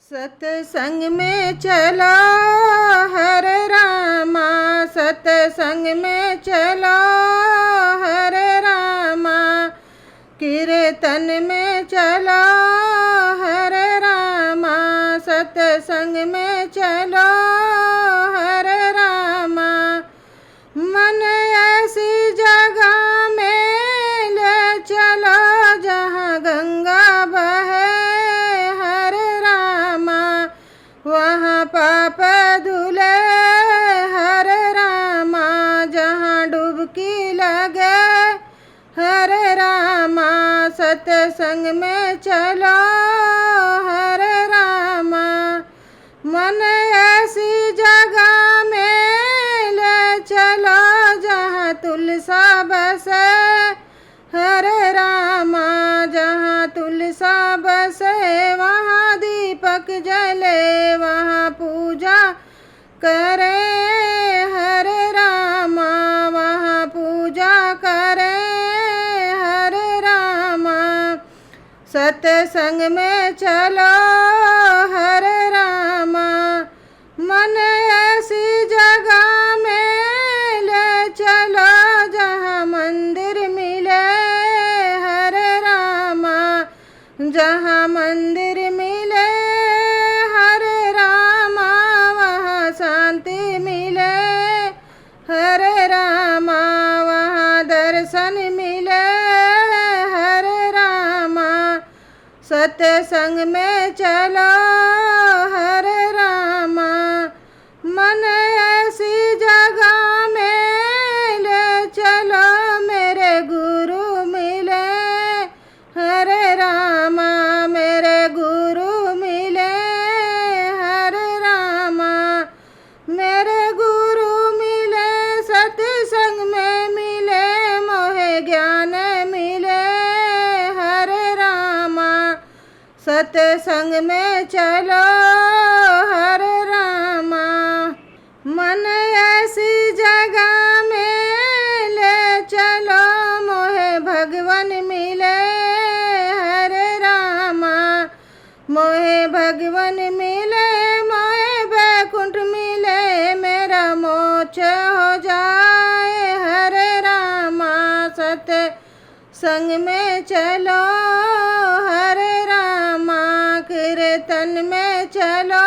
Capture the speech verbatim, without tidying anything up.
सत्संग में चलो हरे रामा, सत्संग में चलो हरे रामा, कीर्तन में चलो हरे रामा, सत्संग में चलो हरे रामा। मन ऐसी जगह में ले चलो, जहाँ गंगा बहे हरे रामा, वहाँ पाप धुले हरे रामा, जहाँ डुबकी लगे हरे रामा, सत्संग में चलो हरे रामा। मन ऐसी जगह में ले चलो, जहाँ तुलसा बसे हरे रामा, जहाँ तुलसा बसे, वहाँ दीपक जले, वहाँ पूजा करे हरे रामा, वहाँ पूजा करे हरे रामा। सत्संग में चलो हरे रामा, मन ऐसी जगह में ले चलो, जहाँ मंदिर मिले हरे रामा, जहाँ मंदिर मिले हरे रामा, वहाँ शांति मिले हरे रामा, वहाँ दर्शन मिले हरे रामा। सत्संग में चलो हरे रामा, मन ऐसी जगह में ले चलो, मेरे गुरु मिले हरे रामा, मेरे गुरु मिले हरे रामा, मेरे गुरु मिले, सत्संग में मिले, मोहे ज्ञान मिले हरे रामा, सत्संग में चलो हरे रामा। मन ऐसी जगह में ले चलो, मोहे भगवन मिले हरे रामा, मोहे भगवन मिले, मोहे बैकुंठ मिले, मेरा मोक्ष हो जाए हरे रामा। सत्य संग में चलो हरे रामा, कीर्तन में चलो